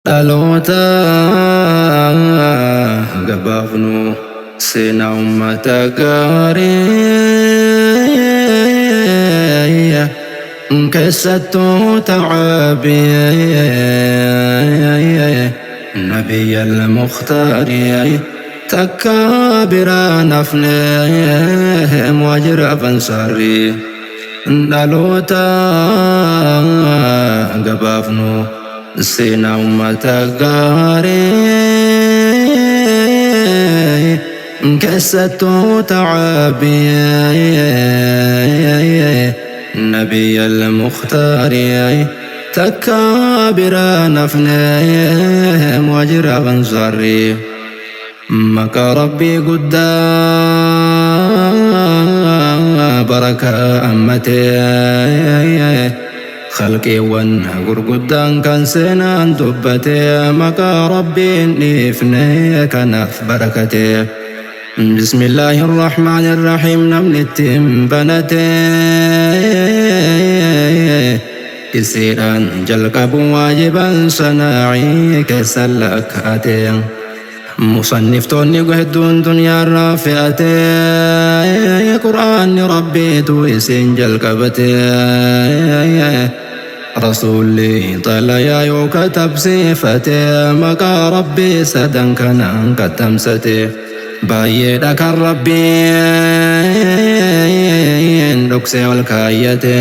Dhaloota gabaafnu seenaa ummata gaarii keessattuu ta'aabii nabiyya al-mukhtaarii takka biraa nafne muhaajira ansaarii. Dhaloota gabaafnu seenaa ummata gaarii keessattuu ta'aabii nabiyya al-mukhtaarii takka biraa nafne muhaajira ansaarii. Maqaa Rabbii guddaa barakaa ammatee khalqiiwwan gurguddaan kan seenaan dubbate maqaa Rabbiin dhiifne kanaaf barakate. Bismillaahi Rahmaani Rahiim namni ittiin banate isiidhaan jalqabu waajiban sanaa'ii keessan lakkaa'ate. Musanniftoonni hedduun duniyaarraa fe'ate Qur'aanni Rabbiitu isin jalqabate. Rasuulli xalayaa yoo katabsiifate maqaa Rabbii sadan kanaan kattamsate. Baay'eedha kan Rabbiin dhoksee ol kaayyate.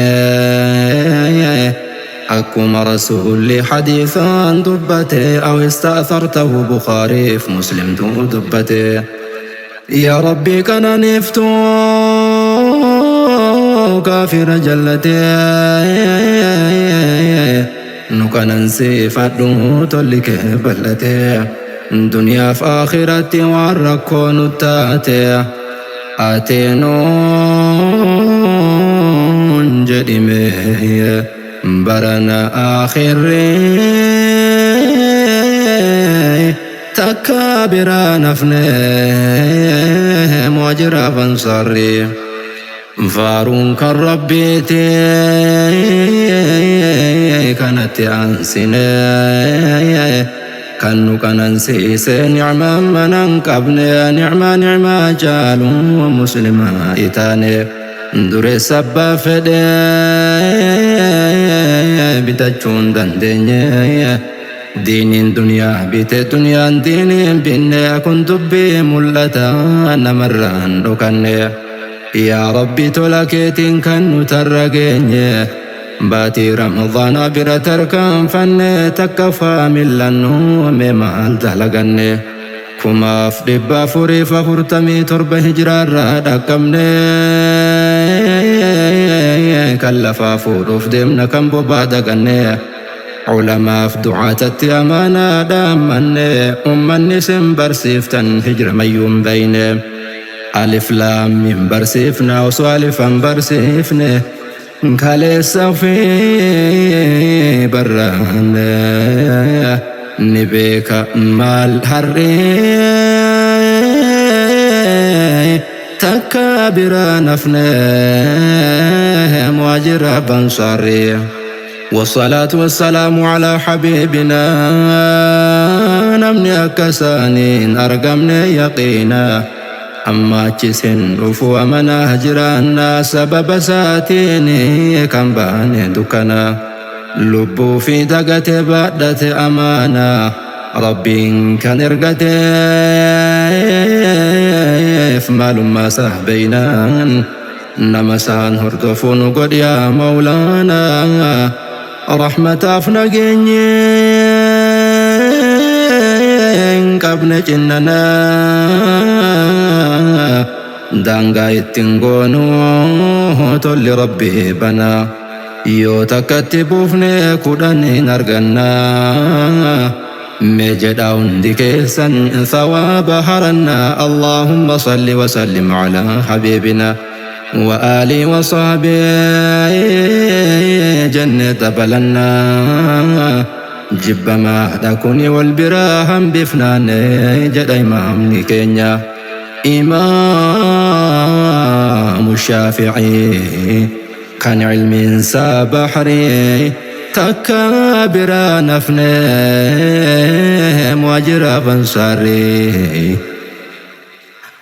Akkuma Rasuulli hadiisaan dubbate aw ista'thartahu Bukhaariif Muslimtu dubbate. Yaa Rabbii qananiiftuu kaafira jallate nu qanansiifadhu tolli kee bal'ate duniyaaf akhiratti waan rakkoo nu taate ati nuun jedhime barana akhirri takka biraa nafne muhaajiraaf ansaarri faaruun kan Rabbiiti kanatti aansine kan nu qanansiise nicmaan mana hin qabne nicmaa nicmaa caalu muslima itaane dureessa abbaa fedhe bitachuu hin dandeenye diiniin duniyaa bite duniyaan diiniin binne kun dubbii mul'ata namarraa hin dhokanne. Yaa Rabbi tola keetiin kan nu tarra geenye baatii Ramadaanaa bira tarkaanfanne takka faa millannu mee maal dalaganne 1447 hijiraarraa dhaqqabne kan lafaa fuudhuuf deemna kan bobaa daganne ulamaaf du'aatatti amaanaa dhaammanne ummanni isin barsiiftan hijira mayyuun beyne alif laam hin barsiifna osoo alifan barsiifne kaleessa ofii barraane ni beeka maal har'ee takka biraa nafne muhaajira bansaarri. والصلاة والسلام على حبيبنا نمني أكسانين أرقمني يقينا أما أتشسن رفو أمنا هجرانا سبب ساتيني كان باني دكنا لبو في دقت بعدت أمانا ربين كان إرقتي مال ما سهبينان nama isaan hordofu nu godhi yaa Mawlaanaa rahmataaf nageenyi hin qabne cinnanaa daangaa ittiin goonu tolli Rabbii banaa yoo takkatti buufne kudhan hin argannaa mee jedhaa hundi keessan thawaaba harannaa. Allahumma salli wa sallim ala habiibina wa aalii wa sahbii jenne dabalannaa jibbamaadha kuni wal biraa hambifnaane jedha imaamni keenya Imaamu Shaafi'ii kan ilmiinsaa bahrii takka biraa nafne. Muhaajiraaf Ansaarri.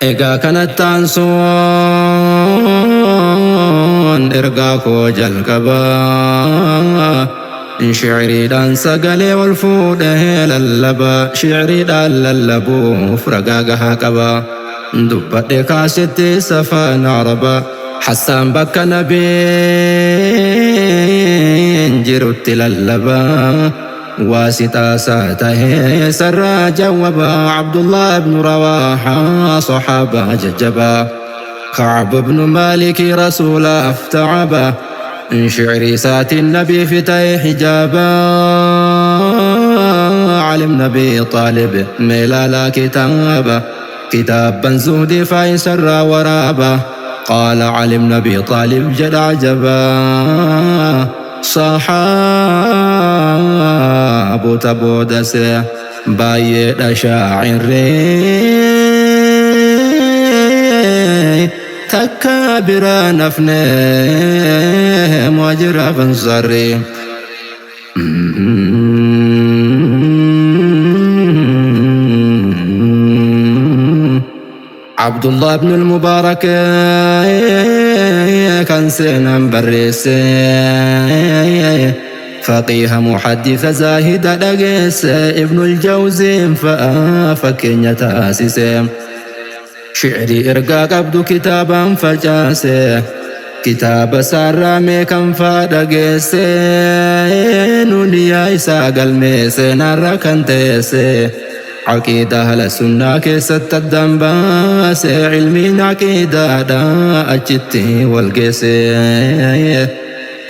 Egaa kanatti aansuun ergaa koo jalqaba. Shi'iriidhaan sagalee ol fuudhee lallaba. Shi'iriidhaan lallabuuf ragaa gahaa qaba. Dubbadhe kaasetti safaan Araba. Hassaan bakka nabiin jirutti lallaba. Waasixaa isaa tahee sarraa jawwaba. Abdullah ibn Rawaahaa sahaabaa jajjabaa. Ka'ab ibn Maaliki rasuulaaf ta'aba. Shi'rii isaatiin nabiif ta'e hijaaba. Ali ibn Abi Xaalib mee laalaa kitaaba. Kitaabban zuhdii faa isarraa waraaba. Qaala Ali ibn Abi Xaalib jedha ajabaa. Sahaabota boodase baay'eedha shaacirri. Takka biraa nafne muhaajiraaf ansarri. Abdullah ibn al-Mubarak kan seenaan barreesse faqiiha muhaddisa zaahida dhageesse Ibn al-Jawziin fa'a fakkeenya taasise. Shi'rii ergaa qabdu kitaabaan facaase. Kitaaba isaarraa mee kam faa dhageesse? Nuuniyaa isaa galmee seenaarra kan teesse. Aqiidaa ahla sunnaa keessatti addaan baase. Ilmiin aqiidaadha achitti wal geesse.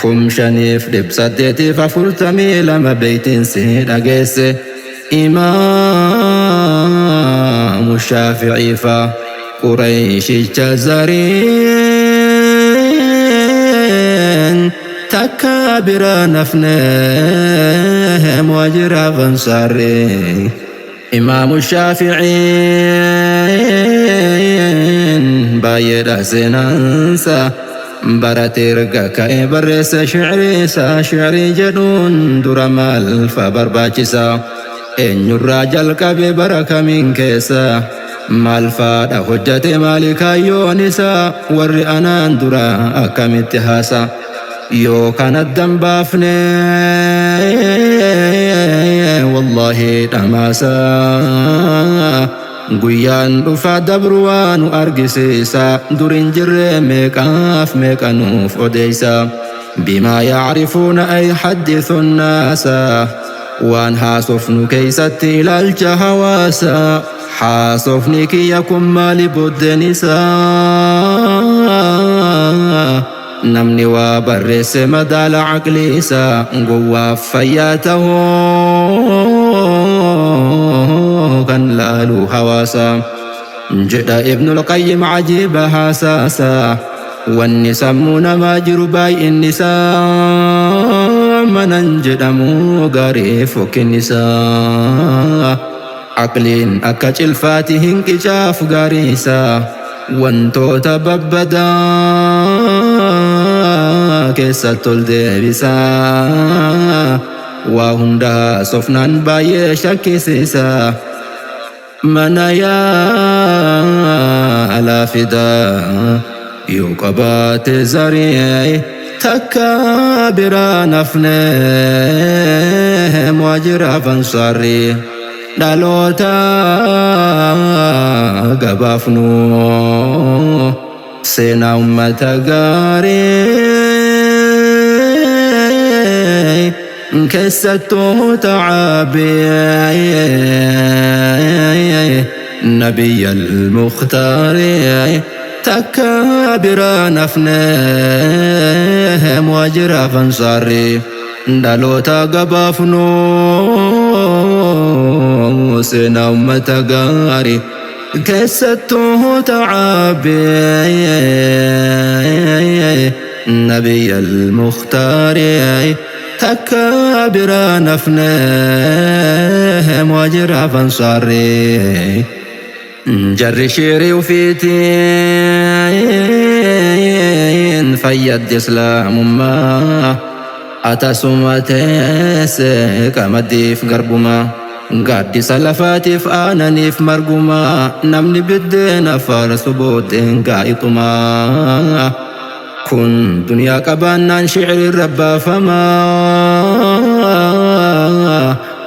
5842 beeytiin si dhageesse. Imaamu Shaafi'ii fa Qureeyshicha zariin takka bira nafne muhaajiraaf ansaarri. Imaamu Shaafi'iin baay'eedha seenaansa barate erga ka'ee barreesse shi'rii isaa shi'rii jedhuun dura maal fa barbaachisa eenyurraa jalqabe bara kamiin keessa maal faadha hojjate maali kaayyoon isaa warri anaan dura akkamitti haasa Yoo kan addan baafne wallaahi dhamaasa guyyaan dhufaa dabru waa nu argisiisa dur hin jirree meeqaaf meeqa nuuf odeeysa bimaa yacrifuuna ay haddithu nnaasa waan haasofnu keeysatti ilaalcha hawaasa haasofni kiyya kun maali booddeen isaa Namni waa barreesse madaala aqlii isaa gowwaaf fayyaa tahuu kan laalu hawaasa. Jedha Ibnul Qayyim ajiiba haasaasa wanni sammuu namaa jiru baay'inni isaa manan jedhamu gaarii fokkinni isaa. Aqliin akka cilfaati hin qicaaf gaarii isaa. Wantoota babbadaa keessatti ol deebisa. Waa hunda haasofnaan baay'ee shakkisiisa. Mana yaalaa fidaa yoo qabaate zarii takka biraa nafne muhaajiraaf ansaarri. Dhaloota gabaafnu seenaa ummata gaarii keessattuu ta'aabii nabiyya al-mukhtaarii takka biraa nafne muhaajiraaf ansaarrii. Dhaloota gabaafnu seenaa ummata gaarii keessattuu ta'aabii nabiyya al-mukhtaarii takka biraa nafne muhaajiraaf ansaarrii. Jarri shiirii ufiitiin fayyaddi islaamummaa atasuma teesse qamaddiif garbuma. Gaaddisa lafaatiif aananiif margumaa, namni biddeena faarsu booddeen gaa'ixumaa. Kun duniyaa qabaannaan shi'ri rabbaafamaa.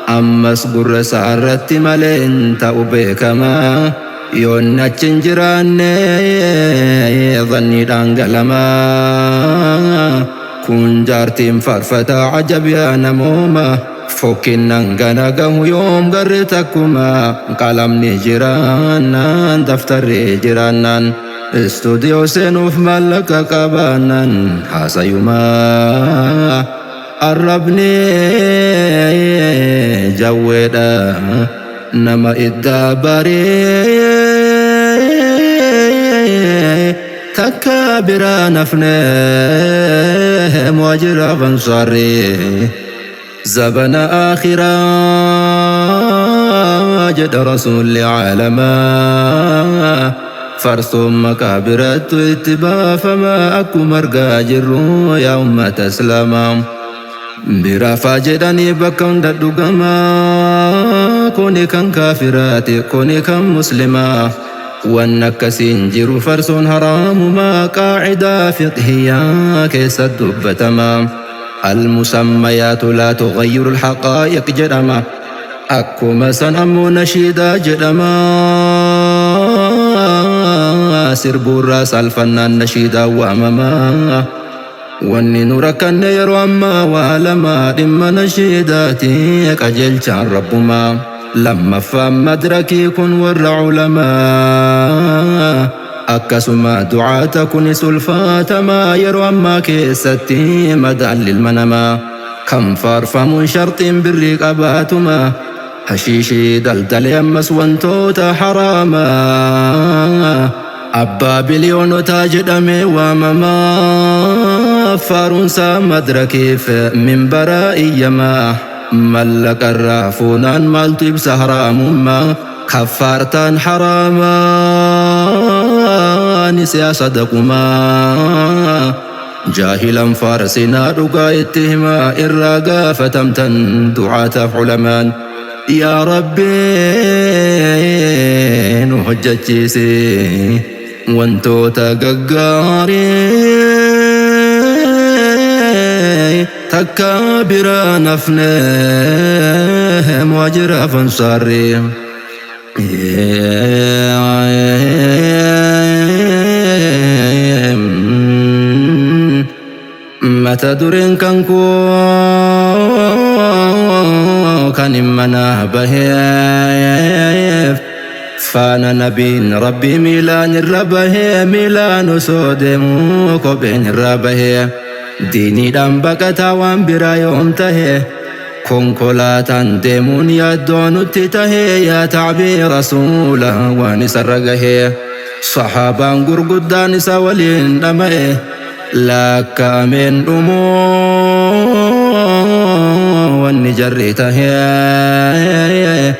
Ammas gurra isaa irratti malee hin ta'u beekamaa. Yoonni achi hin jiraanne dhanniidhaan galamaa. Kun jaartiin faarfataa ajab yaa namooma. Fokkinnan gana gahu yoom garre takkuma. Qalamni jiraannaan, daftarri jiraannaan, istuudiyoo seenuuf maallaqa qabaannaan haasayumaa. Arrabni jawweedha nama iddaa baree, takka biraa nafne muhajira ansaaree. Zabana akhiraa jedha rasuulli caalamaa, farsoon maqaabirattu itti baafamaa. Akkuma argaa jirru yaa ummata islaamaa, biraafaa jedhanii bakka hunda dhugamaa. Kuni kan kaafiraati, kuni kan muslimaa, wanni akkasiin jiru. Farsoon haraamumaa qaacidaa fiqhiyyaa keessa dubbatamaa. المسميات لا تغير الحقائق jedhama. Akkuma san ammoo nashiidaa jedhama. Sirbuurraa salfannaan nashiidaa waamamaa. Wanni nu rakkanne yeroo ammaa waa lama: dhimma nashiidaati qajeelchaan rabbumaa. Lammaffaan madrakii kun warra culamaa. Akkasuma du'aata kunis ulfaatamaa yeroo ammaa keessatti madaalli ilma namaa. Kan faarfamuun sharxiin birrii qabaatuma. Hashiishii daldalee ammas wantoota haraamaa. Abbaa biliyoonotaa jedhamee waamamaa. Faaruunsaa madrakiif minbara iyyamaa. Mallaqarraa fuunaan maaltu ibsa haraamummaa? Kaffaartaan haraamaa ni siyaasa daqumaa. Jaahilan faarsinaa, dhugaa itti himaa, irraa gaafatamtan du'aataaf culamaan. Yaa Rabbi, nu hojjechiisi wantoota gaggaarii, takka biraa nafne muhajiraaf ansaarrii. Mata dureen kan koo kan hin manaa baheef, faana nabiin rabbii miilaan irra bahee, miilaan osoo deemuu kopheen irra bahee, diiniidhaan baqataa waan biraa yoom tahee, konkolaataan deemuun yaaddoo nutti tahee. Yaa tacbii rasuula waan isarra gahee, sahaabaan gurguddaan isa waliin dhama'e, lakkaa'ameen dhumuu wanni jarri tahee.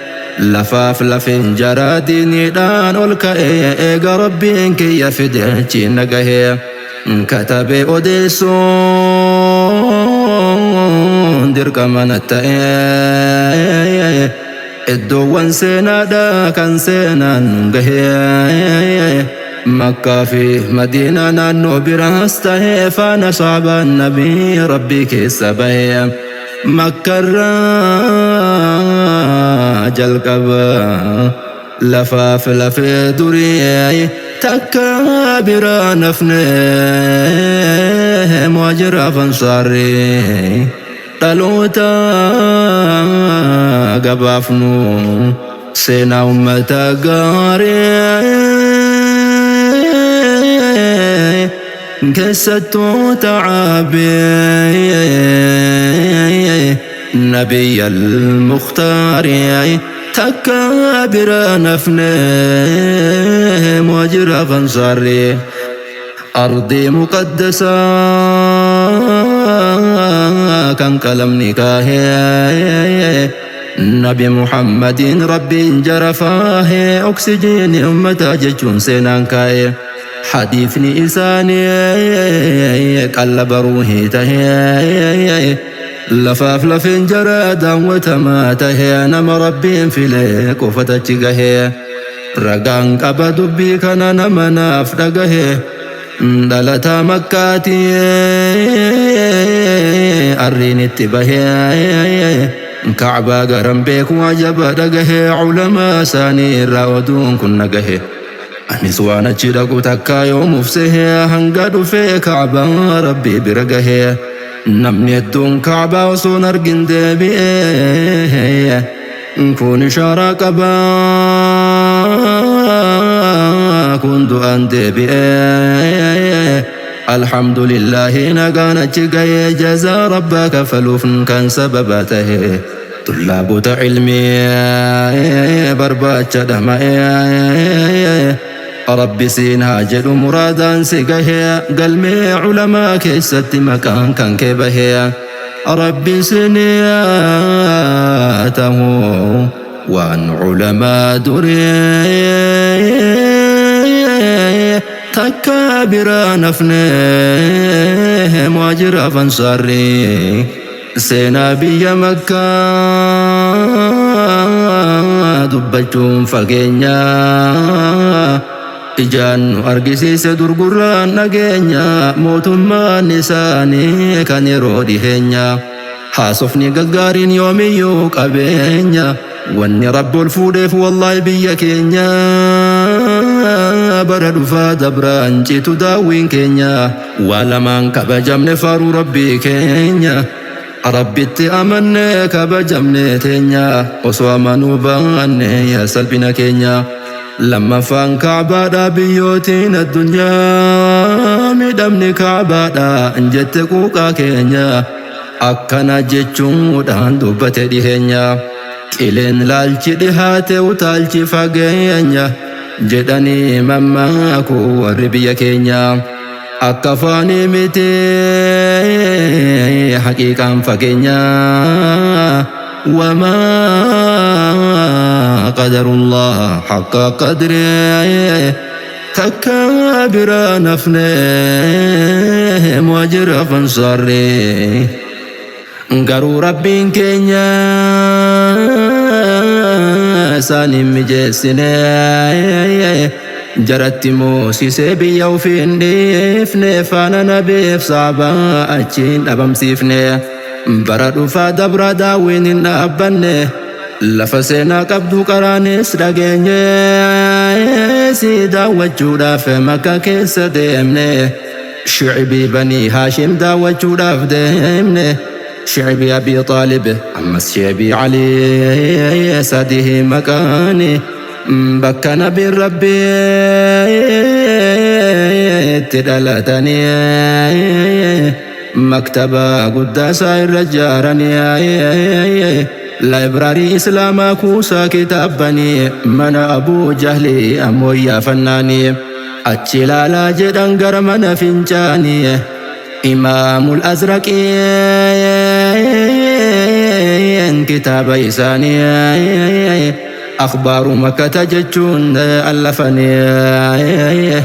Lafaaf lafeen jaraa diiniidhaan ol ka'e, eega rabbiin kiyya fide achiin nagahee, katabee odeessuun dirqama na ta'e. Iddoowwan seenaadha kan seenaan nun gahee, Makkaa fi Madiinaa naannoo biraas tahee, faana saabaan nabii rabbii keessa bahee, Makkarraa jalqaba lafaaf lafee durii, takka biraa nafne muhajiraaf ansaarrii. Dhaloota gabaafnu seenaa ummata gaarii, keessattuu ta'aabee nabiyya al-mukhtaarii, takka bira nafne muhajiraaf ansaarrii. Ardii muqaddasaa kan qalamni kaahee, nabi Muhammadin rabbiin jarafaahee, oksijiinii ummataa jechuun seenaan kaa'ee, hadiifni isaanii qallaba ruuhii tahee. Lafaaf lafeen jaraa daawwatamaa tahee nama Rabbiin filee qofatu achi gahee. Ragaan qaba dubbii kana nama naaf dhagahee. Dhalataa Makkaati arriin itti bahee. Ka'baa garan beeku ajaba dhagahee ulamaa isaanii irraa oduun kun nagahe. Anis waan achi dhaqu takkaa yoomuuf sehee hanga dhufee Ka'baa Rabbii bira gahee. Namni hedduun Ka'baa osoo hin argin deebi'ee. Kun ishaaraa qabaa kun du'aan deebi'ee. Alhamdulillaahi nagaan achi gahee jazaa Rabbaa kafaluuf kan sababa tahe. Tullaabota ilmii barbaacha dhama'ee. Rabbi siin haa jedhu muraadaan si gahee galmee ulamaa keessatti maqaan kan kee bahee. Rabbi siin haa tahu waan ulamaa durii takka biraa nafne muhaajiraaf ansaarri seenaa biyya Makkaa dubbachuun fageenya ijaan nu argisiise durgurraan dhageenya mootummaan isaanii kan yeroo dhiheenya haasofni gaggaariin yoomiyyuu qabeenya wanni Rabbi ol fuudheef wallaahi biyya keenya bara dhufaa dabraan citu daawwiin keenya waa lamaan kabajamne faaruu Rabbii keenya Rabbitti amanne kabajamne teenya osoo amanuu baanne yaa salphina keenya lammaffaan Ka'baadha biyyootiin addunyaa miidhamni Ka'baadha jette quuqaa keenya akkana jechuudhaan dubbate dhiheenya qileen laalchi dhihaate utaalchi fageenya jedhanii mammaaku warri biyya keenya. Akka afaanii miti haqiiqaan fageenya wamaa qadarullah haqqa qadree takka biraa nafne muhaajiraaf ansaarree garuu Rabbiin keenya isaan hin mijeessine jaratti moosisee biyya ofii hin dhiifne faana nabiif saabaa achiin dhabamsiifne bara dhufaa dabra daawwiin hin dhaabbanne lafa seenaa qabdu qaraanis dhageenye si daawwachuudhaaf Makka keessa deemne shicibii banii Haashim daawwachuudhaaf deemne shicibii Abii Xaalib ammas shicibii Alii sadihi maqaani bakka nabiin Rabbii itti dhalatanii maktaba guddaa isaa irra ijaaranii laayibraarii islaamaa kuusaa kitaabbanii mana Abuu Jahlii ammoo iyyaafannaanii achi ilaalaa jedhan gara mana fincaanii Imaamul Azraqiin kitaaba isaanii akhbaaru Makkata jechuun allafanii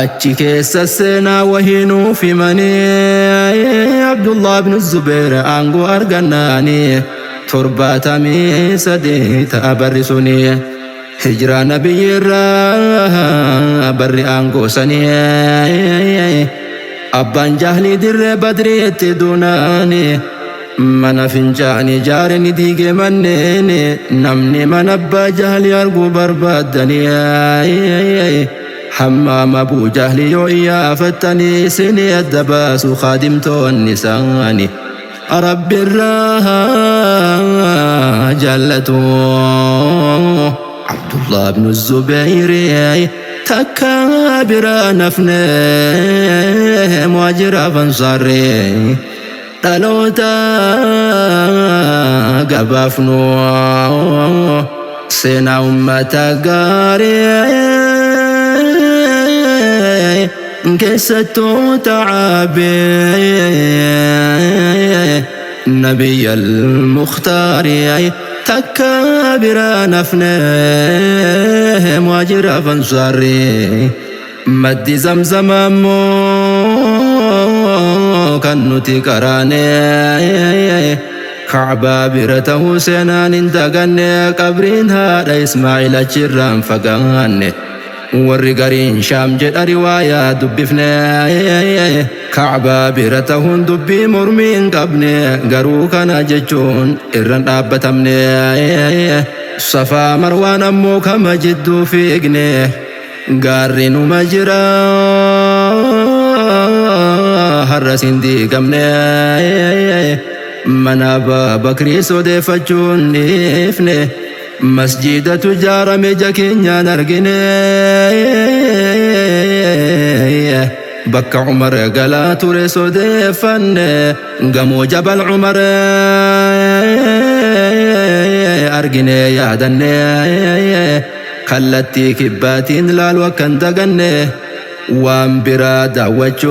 achi keessa seenaa wahii nuuf himanii Abdullah ibn Zubeer aangoo argannaanii 73 ta'a barri sunii hijiraa nabiyyi irraa barri aangoo sanii abbaan Jahlii dirree Badriitti duunaanii mana fincaanii jaare ni diige manneen namni mana abbaa Jahlii arguu barbaaddanii hammaam Abuu Jahlii yoo iyyaafattanii isinii adda baasu kaadimtoonni isaanii Rabbi irraa jaallatu Abdullah ibn Zubayri takka biraa nafne muhaajiraaf ansaarri dhaloota gabaafnu seenaa ummata gaarii keessattuu ta'aabee nabiyya al-mukhtaari takka biraa nafne muhaajiraaf ansaarri maddi zamzama ammoo Kan nuti qaraane Kacbaa bira tahuu seenaan hin daganne. Qabriin haadha Ismaa'il achirraan fagaanne. Warri gariin Shaam jedha riwaayaa dubbifne. Kacbaa bira tahuun dubbii mormii hin qabne, garuu kana jechuun irran dhaabbatamne. Safaa Marwaan ammoo kama jidduu fiigne, gaarri numa jira, har'as hin diigamne. Mana Abbaa Bakriis odeeffachuun dhiifne. Masjiidatu ijaarame, ija keenyaan argine. Bakka Umar galaa ture odeeffanne. Gamoo Jabal Umar argine, yaadanne. Kallattii kibbaatiin laalu akka hin daganne. Waan biraa daawwachuuf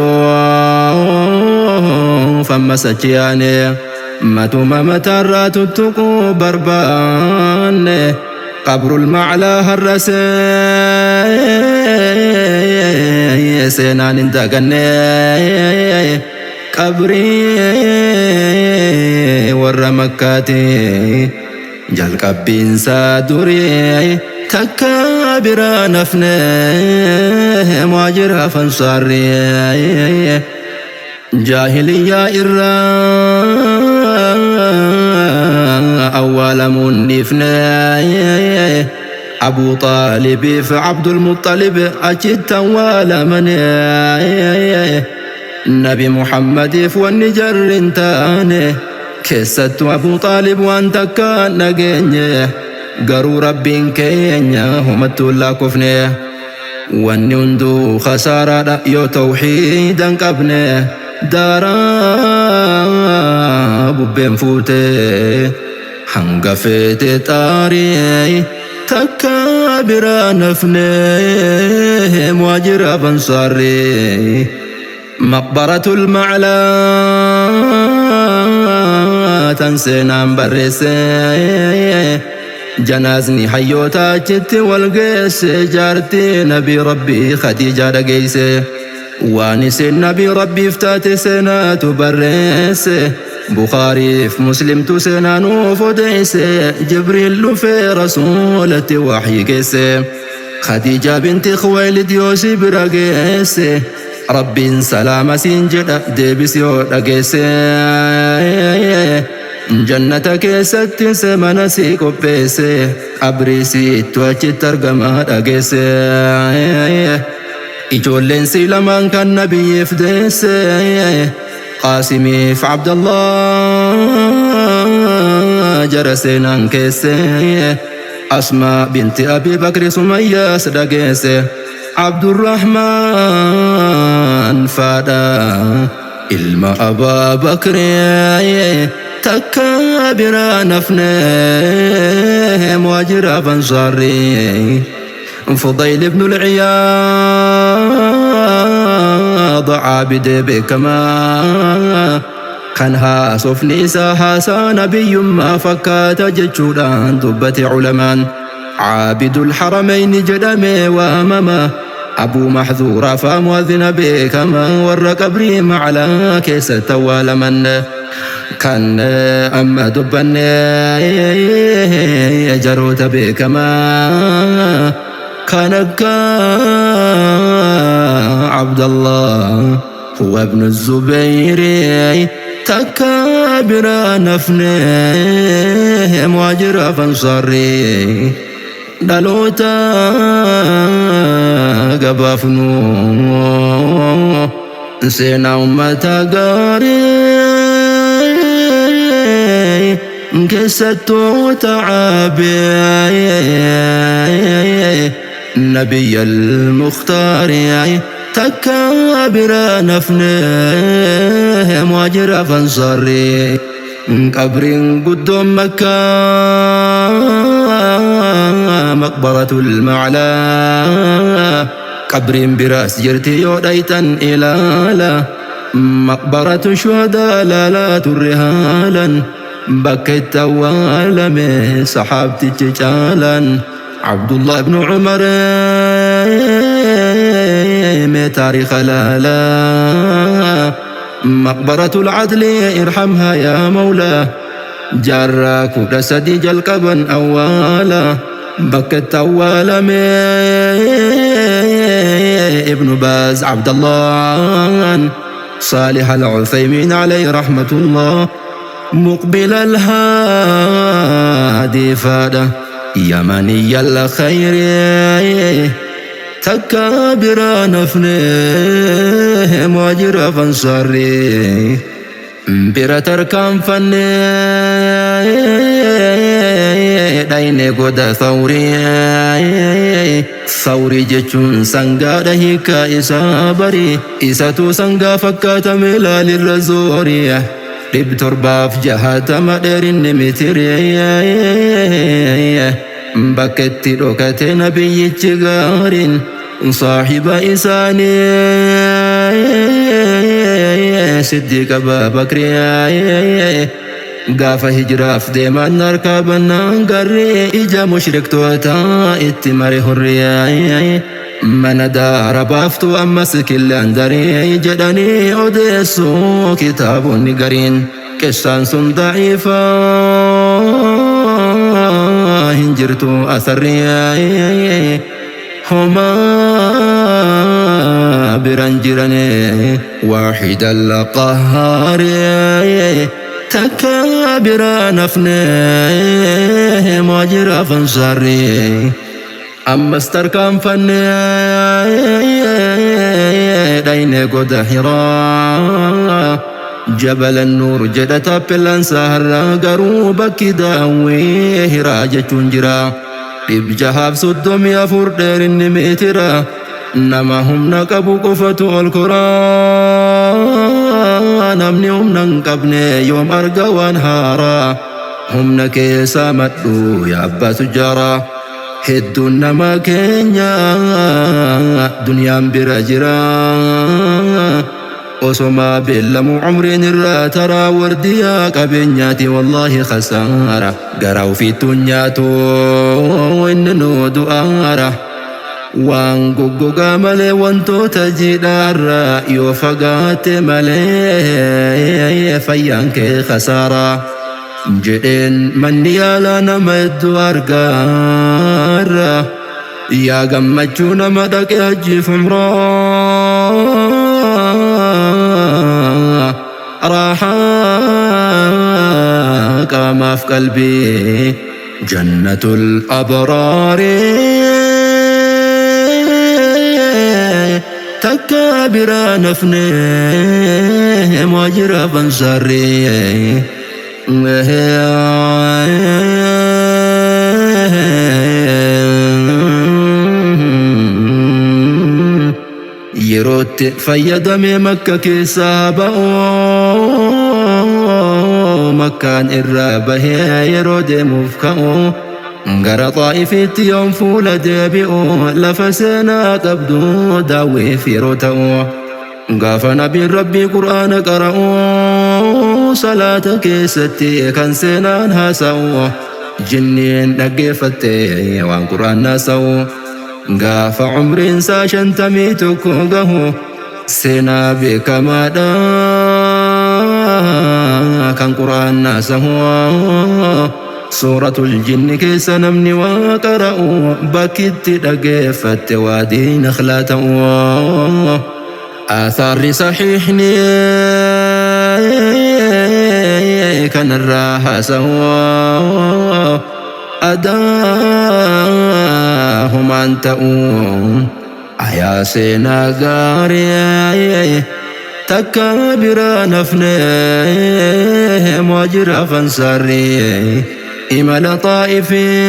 ammas achi yaane. Matuma mataarraa tuttuquu barbaanne. Qabrul Maclaa har'a seenaan hin daganne. Qabrii warra Makkaati jalqabbiinsaa durii. Takka biraa nafne, muhaajiraaf ansaarrii jaahiliyyaa irraa awwaalamuun dhiifne. Abuu Xaalibiif Abdulmuxalib achitti awwaalaman. Nabi Muhammadiif wanni jarri hin taane, keessattuu Abuu Xaalib waan takka dhageenye. Garuu Rabbiin keenya homattuu hin lakkoofne. Wanni hunduu khasaaraadha yoo tawxiida hin qabne. Daaraa bubbeen fuute, hanga feete xaarii. Takka biraa nafne, muhaajiraaf ansaarrii. Maqbaratul Maclaa tan seenaan barreesse. Janaazni hayyoota achitti wal geesse. Jaartii Nabii Rabbii Khadiijaa dhageeyse. Waan isin Nabii Rabbiif taate seenaatu barreesse. Bukaariif Muslimtu seenaa nuuf odeeyse. Jibriil dhufee Rasuulatti waxyi geesse. Khadiijaa binti Khuwaylid yoosii bira geesse. Rabbiin salaama siin jedha, deebisi yoo dhageesse. Jannata keessatti se mana sii qopheesse. Qabrii siittu achitti argama, dhageesse. Ijoolleen sii lamaan kan nabiyyiif deesse, Qaasimiif Abdallah, jara seenaan keesse. Asmaa binti Abi Bakri, Sumayyaas dhageesse. Abdurrahmaan faadha ilma Abaa Bakri. Takka biraa nafne, muhaajiraaf ansaarri. Fudayl ibn al-Ciyaad caabidee beekamaa kan haasofni isaa haasaa nabiyyummaa fakkaata jechuudhaan dubbate culamaan. Caabidul Haramayni jedhamee waamama. Abuu Maxzuuraa faa mu'adhina beekama warra qabrii Maclaa keessatti awwaalaman. Kan amma dubbanne jaroota beekamaa kan akka Abdallah huwa ibnu Zubayri. Takka biraa nafne, muhaajiraaf ansaarri. Dhaloota gabaafnu seenaa ummata gaarii, keessattuu tacaabee نبي المختار. Takka biraa nafne, muhaajiraaf ansaarri. Qabriin guddoon Makkaa Maqbaratul Maclaa. Qabriin biraas jirti, yoo dhaytan ilaala. Maqbaratu shuhadaa laalaa turre haalan. Bakka itti awwaalame saxaabtichi caalaan Abdullah ibnu Umar. Mee taariika laalaa. Maqbaratul Adli irhamhaa yaa Mawlaa. Jaarraa 13 jalqaban awwaala bakka itti awwaalame Ibnu Baaz Abdallaan Saalih Al-Uthaymiin alayhi rahmatullah Muqbil Al-Haadi faadha Yamaniyyal khayri takka biraa nafne muhaajiraaf ansaarri. Bira tarkaanfannee dhayne goda thawrii. Thawrii jechuun sangaadha hiikkaa isaa bari. Isatu sangaa fakkaatame laalirra zoori. 760 dheerinni mitirii. Bakka itti dhokate nabiyyichi gaariin. Saahiba isaanii Siddiiq Abaa Bakrii gaafa hijraaf deeman harkaa bannaan garri ija mushriktootaa itti mare hurrii mana daara baaftu ammas killaan darii jedhanii odeessu kitaabonni gariin qissaan sun da'iifa hin jirtu asarrii. Homaa biran jirane waahidal qahhaari takka biraa nafne muhaajiraaf ansaarri ammas tarkaanfanne dhayne goda hiraa jabala nuur jedha taappellaan isaa har'a garuu bakki daawwii hiraa jechuun jira. 634 dheerinni meetira nama humna qabu qofatu ol kora namni humna hin qabne yoom arga waan haaraa humna keessaa madhu yaa abbaa tujjaaraa hedduun nama keenya duniyaan bira jira. Osomaa beellamu umriin irraa taraa wardiyaa qabeenyaati wallaahi khasaara garaa ofiittuu hin nyaatu inni nuu du'aara waan goggogaa malee wantoota jiidhaarra yoo fagaatte malee fayyaan kee khasaara jedheen manni yaalaa nama hedduu argaarra. Yaa gammachuu nama dhaqe hajjiif umraa raahaa qaamaaf qalbii jannatul abraari takka biraa nafne muhaajiraaf ansaarri. Yerootti fayyadamee makka keessaa ba'u makkaan irraa bahee yeroo deemuuf ka'u gara xaa'ifiitti yoom fuula deebi'u lafa seenaa qabdu daawwiif yeroo ta'u Gaafa nabiin Rabbii Qur'aana qara'u salaata keessatti kan seenaan haasa'u jinniin dhaggeeffatte waan Qur'aan haasa'u gaafa umriin isaa 51 gahu seenaa beekamaadha kan Qur'aan haasa'u suuratul jinni keessa namni waa qara'u bakkitti dhaggeeffatte waadii nakhlaa ta'u. Aathaarri sahiihni kanarraa haasa'u adaa humaan ta'u ayaa seenaa gaarii takka biraa nafne muhaajiraaf ansaarri imala xaa'ifii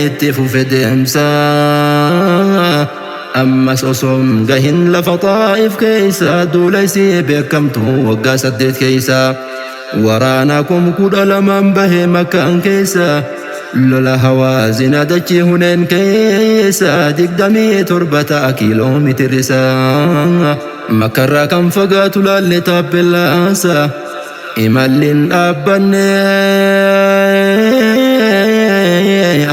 itti fufe deemsa ammas osoon gahin lafa xaa'if keessa duula isii beekamtu waggaa 8 keessa waraana 12,000 bahe makkaan keessa lola hawaazina dachii huneen keessa 27 ta'a kiiloo meetirri isaa makkarraa kan fagaatu laalle taappellaasaa Imalli hin dhaabbanne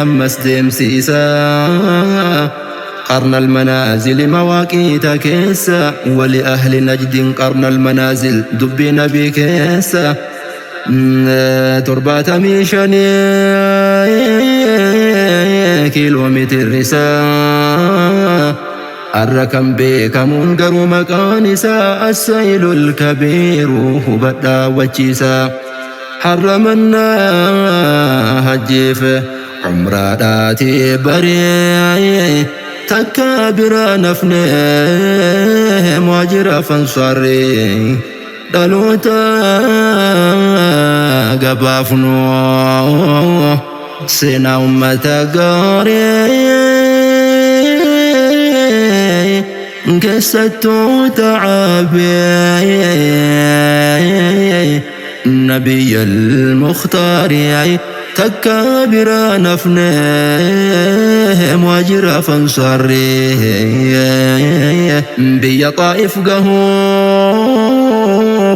ammas deemsi isaa قرن المنازل مواقيت كيسا ولأهل نجد قرن المنازل دبي نبي كيسا 75 kiiloo meetirri isaa har'a kan beekamuun garuu maqaan isaa Assaayilul Kabiiru hubadhaa wachiisa. Har'a mannaa hajjiif umraadhaati baree takka biraa nafne muhaajira fansaarree dhaloota gabaafnu seenaa ummata gaarii keessattuu ta'aabee نبي المختار takka biraa nafne muhaajira fansaarree biyya xaa'if gahuu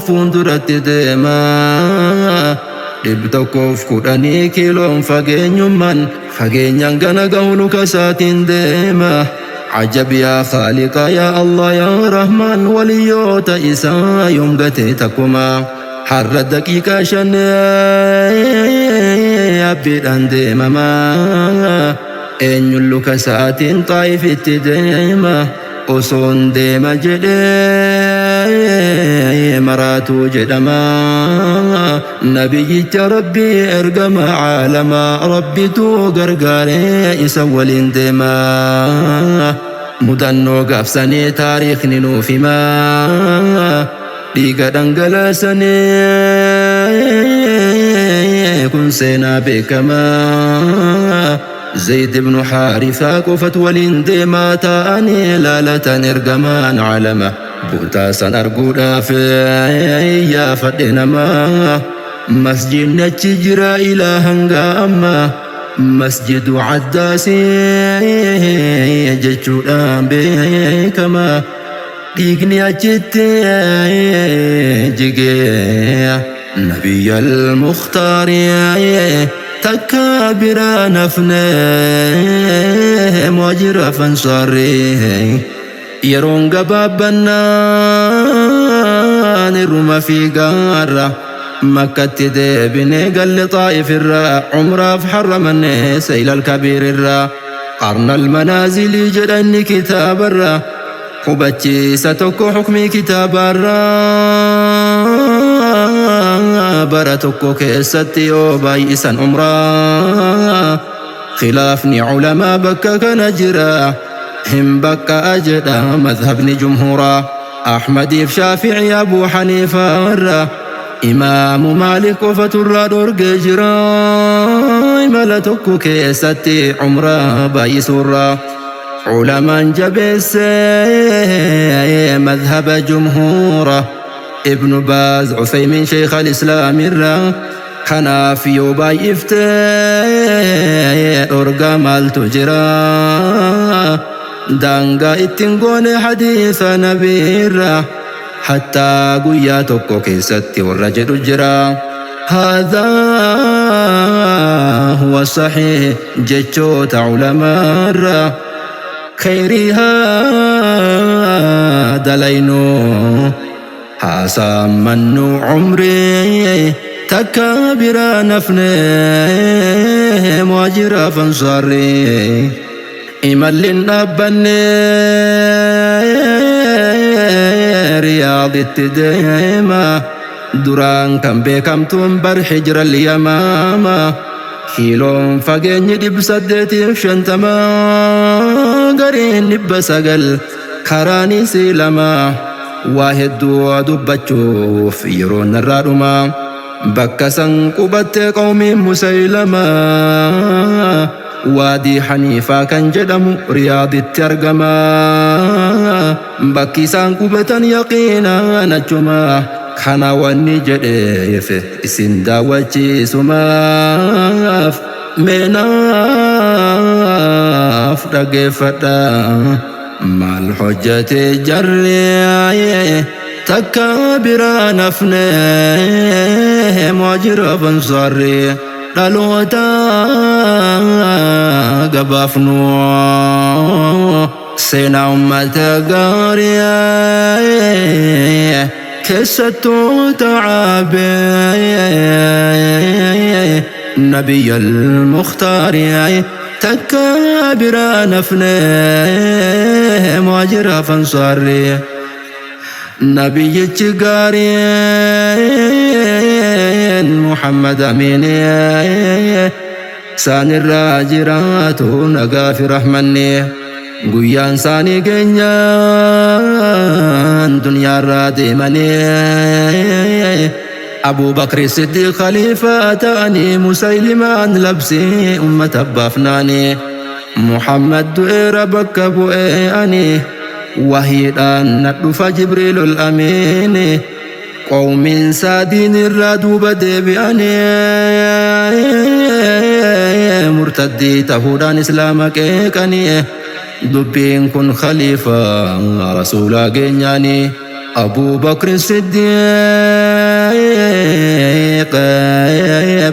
fuulduratti deemaa 110 kiiloon fageenyummaan fageenyaan gana gahu luka isaatiin deema. عجب يا خالق يا الله يا رحمن وليوتا isaa yoom gatee takkumaa har'a daqiiqaa 5 abbiidhaan deemamaa eenyuun luka isaatiin xaa'ifitti deema osoon deema jedhee maraatuu jedhama nabiyyicha rabbii ergama caalamaa rabbitu gargaaree isa waliin deema mudannoo gaafsanii taariikhni nuuf himaa dhiiga dhangalaasanii kun seenaa beekamaa Zayd ibn Haarisaa qofatu waliin deemaa ta'anii laalatan ergamaan calama bootaa san arguudhaaf yaafadhe namaa masjidni achi jira ilaa hanga ammaa masjidu Addaasii jechuudhaan beekamaa dhiigni achitti jigee nabiyyal mukhtaari takka biraa nafne muhaajira fansaarri yeroon gabaabbannaan irruma fiigaarra makkatti deebinee galle xaa'if irraa umraaf harramanne seylal kabiir irraa qarnal manaazilii jedhanni kitaabarraa hubachiisa tokko hukmii kitaabarraa bara tokko keessatti yoo baay'isan umraa khilaafni culamaa bakka kana jira hin bakka jedha madhabni jumhuuraa Ahmadiif Shaafici Abuu Haniifaa irraa Imaamu Maalik qofatu irraa dhorgee jira imala tokko keessatti umraa baay'isuurraa culamaan jabeesse madhaba jumhuura Ibnu Baaz Usaymiin Sheekh al-Islaam irraa kanaaf yoo baay'ifte dhorgaa maaltu jira daangaa ittiin goone hadiisa nabiirraa hattaa guyyaa tokko keessatti warra jedhu jira. هذا هو الصحيح jechoota culamaarraa khayrihaa dalaynu haasaammannu umrii takka biraa nafne muhaajira fansaarri imallin dhaabbanne riyaaditti deema duraan kan beekamtuun bar hijra yamaama kiiloon fageenyi 850 gariin 900 karaanis lama waa hedduu dubbachuuf yeroo narraa dhuma bakka san qubatte qawmiin Musaylama waadii Haniifaa kan jedhamu Riyaaditti argama bakki isaan qubatan yaqiinaan achuma kana wanni jedheef isin daawwachiisumaaf meenaaf dhaggeeffadha maal hojjete jarri takka biraa nafne muhaajira fansaarri dhaloota gabaafnu. Seenaa ummata gaarii keessattuu ta'aabee نبي المختار تكابر نفنه مهاجر فانصاري نبي gaariin محمد أمين saan irraa jiraatu nagaa fi rahmanni guyyaan isaanii geenyaan duniyaarraa deemanii Abu Bakr Siddiq khaliifaa ta'anii Musaylimaan labsii ummata baafnaanii Muhammad du'eera bakka bu'ee ani wahiidhaan na dhufa Jibriilul Amiini qawmiin isaa diinirraa duuba deebi'anii murtaddii ta'uudhaan islaama qeeqanii dubbiin kun khaliifaa rasuulaa geenyaanii Abu Bakr Siddiq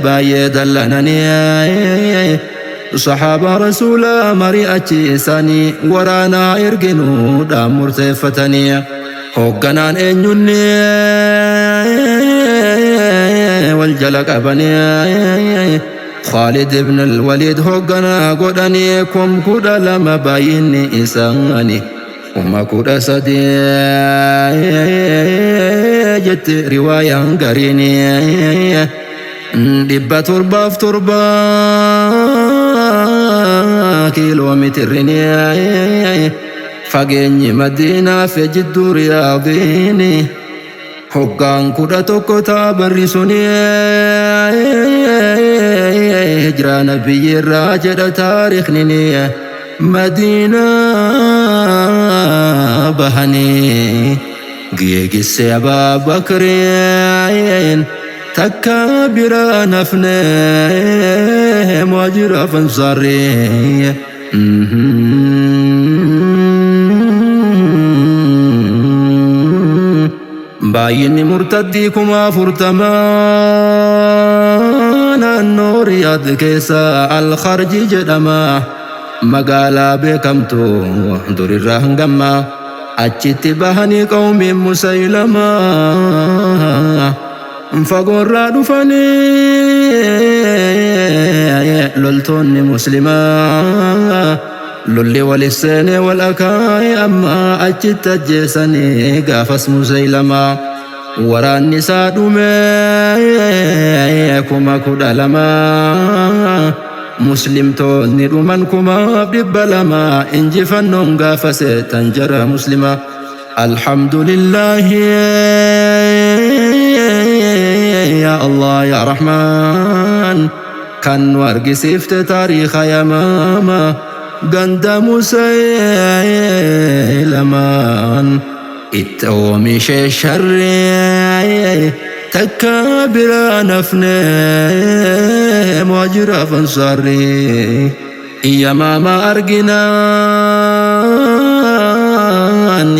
baay'ee dallananii saxaabaa rasuulaa mari'achiisanii waraanaa erginuudhaan murteeffatanii hoogganaan eenyunni wal jala qabanii Khaalid ibn al-Walid hoogganaa godhanii 12,000 baay'inni isaanii 13,000 jetti riwaayaan gariin 707 kiiloomeetirriin fageenyi Madiinaa fi jidduu Riyaadiin hoggaan 11 ta'a barri suni hijiraa nabiyyi irraa jedha taarikhni Madiinaa bahanii geegisse Abaa Bakriin takka biraa nafne muhaajira fansaarri. Baay'inni murtaddii 40,000 naannoo Riyaad keessa Al-Kharji jedhama. Magaalaa beekamtu durirraa hangamma achitti bahanii qawmiin Musaylamaa fagoorraa dhufanii loltoonni muslimaa lolli walis seenee wal akaa'e amma achitti ajjeesanii gaafas Musaylamaa waraanni isaa dhume 12,000 muslimtoonni dhuman 2,200 injifannoon gaafase tan jara muslima alhamdulillahi ya Allah ya Rahman kan nu argisiifte taariika yamaama ganda Musaylamaan itti oomishee sharree takka biraa nafne muhaajiraaf ansaarri yamaama arginaan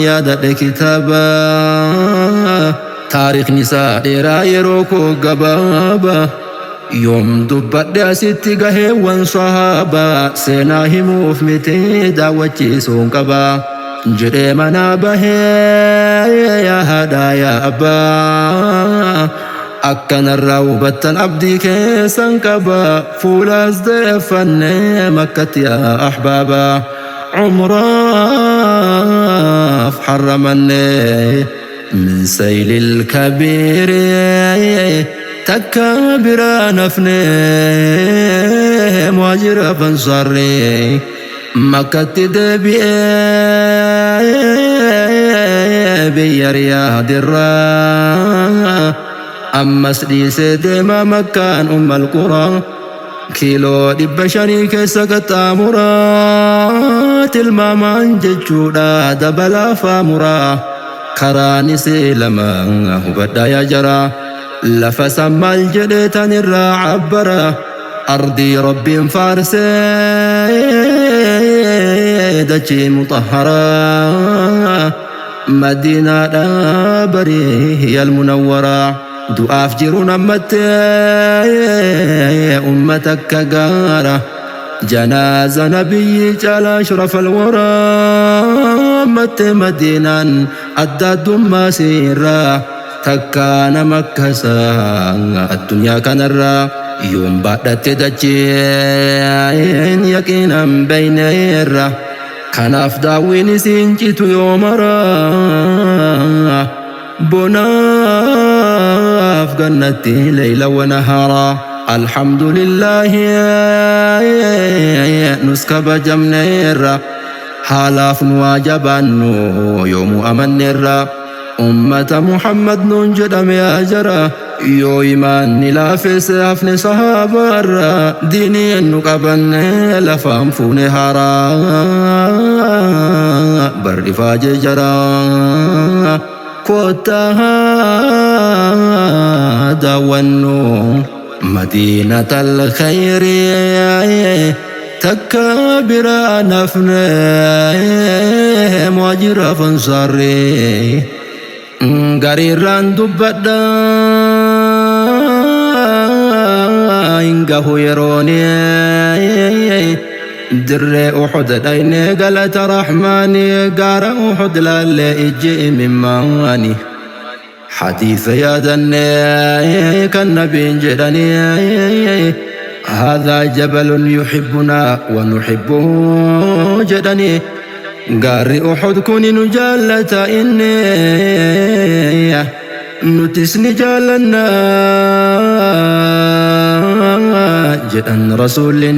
yaadadhe kitaaba taarikhni isaa dheeraa yeroo koo gabaaba yoom dubbadhe asitti gaheewwan sahaabaa seenaa himuuf miti daawwachiisuun qaba jedhee manaa bahee yaa haadhaa yaa abbaa akkanarraa hubattan abdii keessan qaba fuulaas deeffanne makkatti yaa ahbaaba umraaf harramanne من سيل الكبير takka biraa nafne muhaajira fansaarri makkatti deebi'ee biyya Riyaadirraa ammas dhiisee deema makkaan ummal quraa kiiloo 500 keessa qaxxaamuraa tilmaamaan jechuudha dabalaa faamuraa karaan isii lama hubadhaa yaa jaraa lafa san maal jedhee tan irraa cabbara ardii rabbiin faarsee dachii mutahharaa madiinaadha barii hiyal munawwaraa du'aaf jiruun ammatti ummata akka gaara janaaza nabiyyi caalaa ashraf alwaraa. Waammatte Madiinaan adda addummaa siirraa takkaa nama akkasaa addunyaa kanarraa yoom baadhatte dacheen yaqiinan beyneerra. Kanaaf daawwiin isiin citu yoo maraa bonaaf gannatti leyla wanaharaa. Alhamdulillaahi, nus kabajamneerra, haalaaf nu waa jabaannu yoomuu amanneerra. Ummata Muhammad nuun jedhame ajara, yoo imaanni laafesse hafne sahaabaarra, diiniin nu qabanne lafaan fuune haaraa barri faajee jara. Kottaa daawwannu madiinatal khayri, takka biraa nafne muhaajiraaf ansaarri. Gariirraan dubbadha, hin gahu yeroon. Dirree Uhud dhayne, galata Rahmaani, gaara Uhud laallee ijji imimmaani. Hadiisa yaadanne kan nabiin jedhanii, "هذا جبل يحبنا ونحبه" jedhanii, gaarri Uhud kuni nu jaallata, inni nutis ni jaallanna jedhan rasuulli.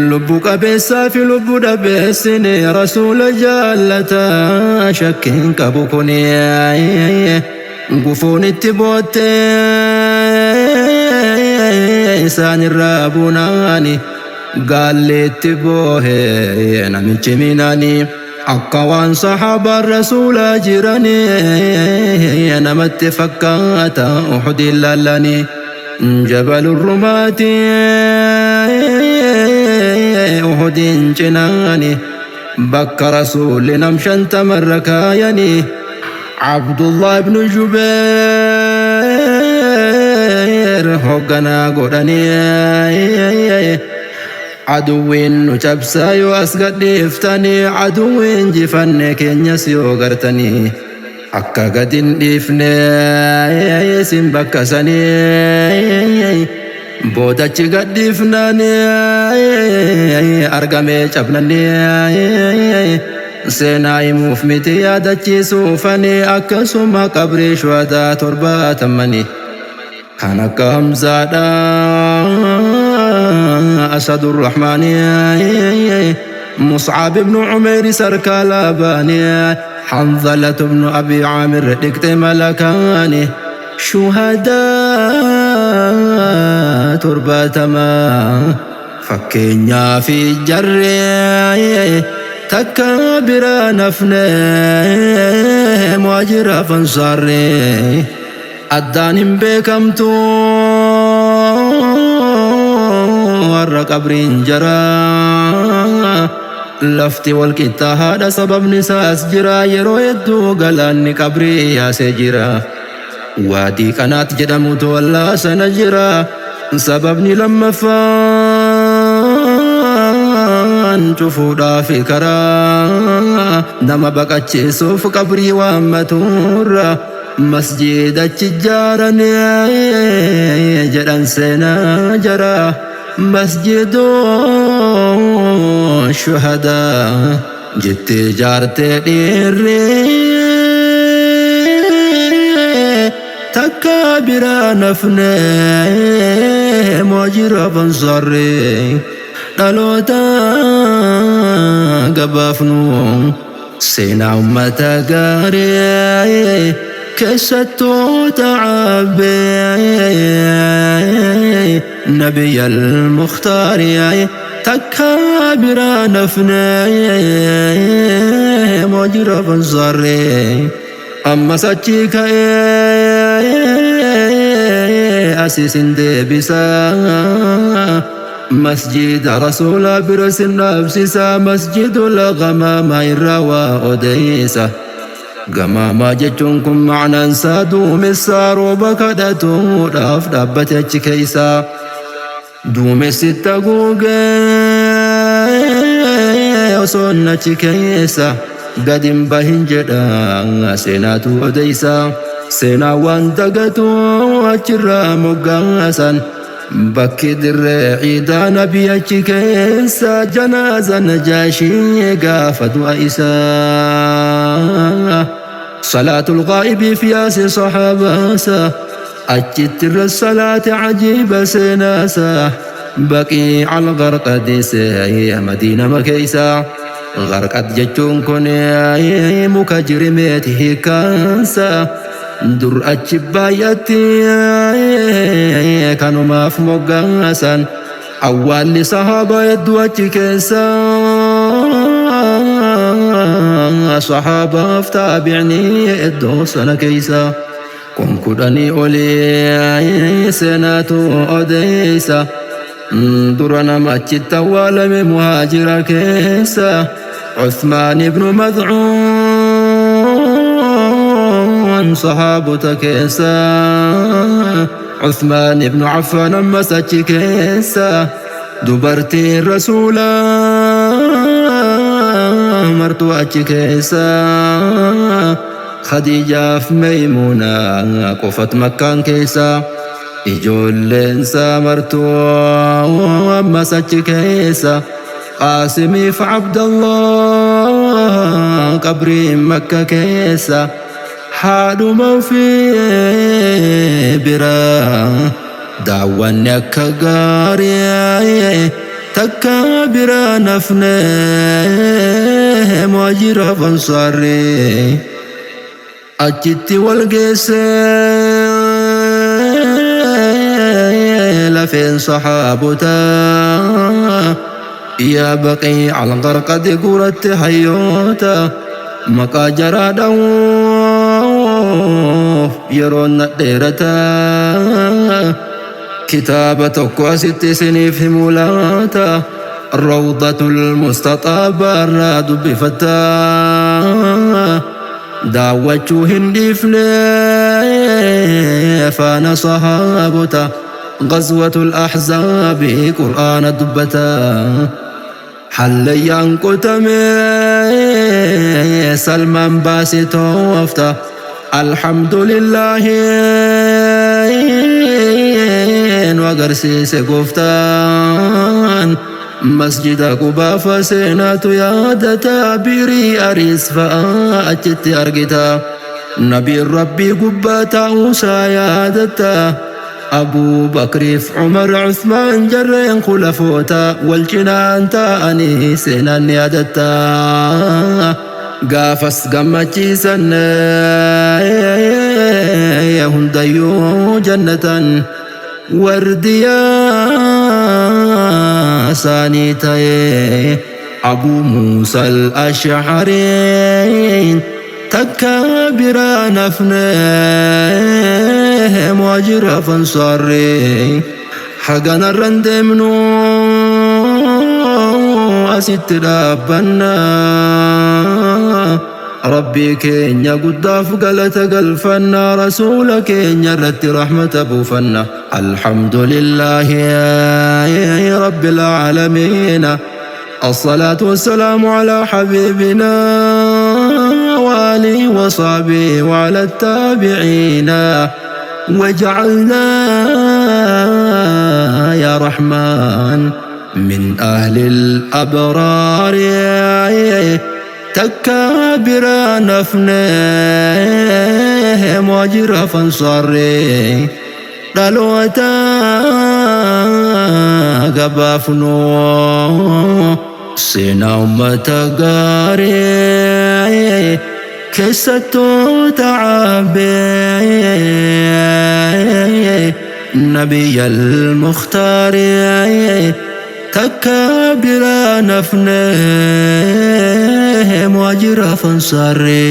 Lubbu qabeessaa fi lubbu dhabeessini rasuula jaallata, shakkiin qabu kuni. Gufuun itti boottee isaan irraa bunaani, gaalleetti boohe namichi minaani. Akka waan sahaabaan rasuulaa jiranii namatti fakkaata Uhudin laallanii. Jabalu Rumaati Uhudin cinaani, bakka rasuulli nam 50rra kaayanii, Abdullah ibnu Jubeer hoogganaa godhanii. Aduwwiin nu cabsaa yoo as gadhiiftanii, aduwwiin jifanne keenyas yoo gartanii, akka gadin dhiifne isin bakka sanii boodachi gadhiifnanii argamee cabnanii. Seenaa himuuf miti, yaadachiisuufanii. Akkasuma qabrii shuhadaa 70nii kan akka Hamzaadha, Asadurrahmaani, Mus'ab ibnu Umeyr sarkaa laabaani, Hanzalatu ibnu Abi Caamir dhiqxe malakaani. Shuhadaa 70 fakkeenyaa fi jarree takka biraa nafne muhaajiraaf ansaarree addaan hin beekamtu. Warra qabriin jara lafti wal qixxaahaadha, sababni isaas jira, yeroo hedduu galaanni qabrii yaasee jira. Waadii Qanaat jedhamutu wallaa sana jira. Sababni lammaffaan cufuudhaaf karaa nama baqachiisuuf qabrii waammaturra masjiidachi ijaaranii jedhan seenaa jara. Masjiduu shuhadaa jettee ijaartee dhiirri, takka biraa nafne muhaajiraaf ansaarri. Dhaloota gabaafnu seenaa ummata gaarii, keessattuu ta'abbee nabiyya al-mukhtaari, takka biraa nafne muhaajiraaf ansaarri. Ammas achi ka'ee asiisin deebisa, masjida rasuula bira sin dhaabsisa. Masjidul Gamaama irraa waa odeysa. Gamaamaa jechuun kun ma'anaan isaa duumessaa rooba kadhatuudhaaf dhaabbate. Achi keeysaa duumessitti haguugee Osoon achi keessa gad hin bahin jedha seenaatu odeysa. Seenaa waan dagatu achirraa moggaasan. Bakki dirree ciidaa nabii achi keessa janaaza Najaashii gaafa du'a isaa. Salaatul gaa'ibiif yaase saxaabaasa achitti irra salaate ajiiba seenaasa. Baqii al-Garqadis Madiinama keeysa. Garqad jechuun kun muka jirimeeti hiikkaansa. Dur achi baay'atti kanumaaf moggaasan. Awwaalli sahaaba hedduu achi keessa. Sahaabaaf taabi'ni iddoo sana keeysa. Kun kudhanii olii seenaatu odeeysa. Dura nama achitti awwaalame muhaajira keessa Uthmaan ibnu Mad'uun sahaabota keessa Uthmaan ibnu Affaan ammas achi keessa dubartiin rasuulaa martuu achi keessa Khadiijaaf Meymuunaa qofat makkaan keessa Ijoolleen isaa martuu ammas achi keessa Qaasimiif Abdallah qabriin Makka keessa haadhuma ofii bira daawwanni akka gaarii takka bira nafne muhaajiraaf ansaarri. Achitti wal geesse lafeen sahaabotaa. Yaa baqii algarqadi guuratte hayyoota maqaa jaraa dha'uuf yeroon na dheerata. Kitaaba tokko asitti isiniif himuu laata Rawdatul Mustaxaabaa irraa dubbifatta. Daawwachuu hin dhiifne faana sahaabota Ghazwatul Ahzaabi Qur'aana dubbata. Hallayyaan qotame Salmaan baase toofta. Alhamdulillaahi nu agarsiise gooftaan. Masjida Qubaa fa seenaatu yaadata biirii ariis fa'a achitti argita. Nabiin Rabbii gubbaa taa'uusaa yaadatta. Abuu Bakriif Umar Usmaan jarreen khulafoota wal cinaan taa'anii seenaan ni yaadatta. Gaafas gammachiisan hundayyuu jannatan wardiyaa isaanii ta'e Abuu Muusa al-Ash'ariin takka biraa nafne muhaajiraaf ansaarri haganarra hin deemnu asitti dhaabbanna. Rabbii keenya guddaaf galata galfanna rasuula keenya irratti rahmata buufanna. Alhamdulillaahi rabbil aalamiina. الصلاة والسلام على حبيبنا وآله وصحبه وعلى التابعين وجعلنا يا رحمن من أهل الأبرار takka biraa nafne muhaajiraaf ansaarri dhaloota gabaafnu seenaa ummata gaarii keessattuu ta'aabee nabiyya al-mukhtaarii Takka biraa nafne muhaajiraaf ansaarri.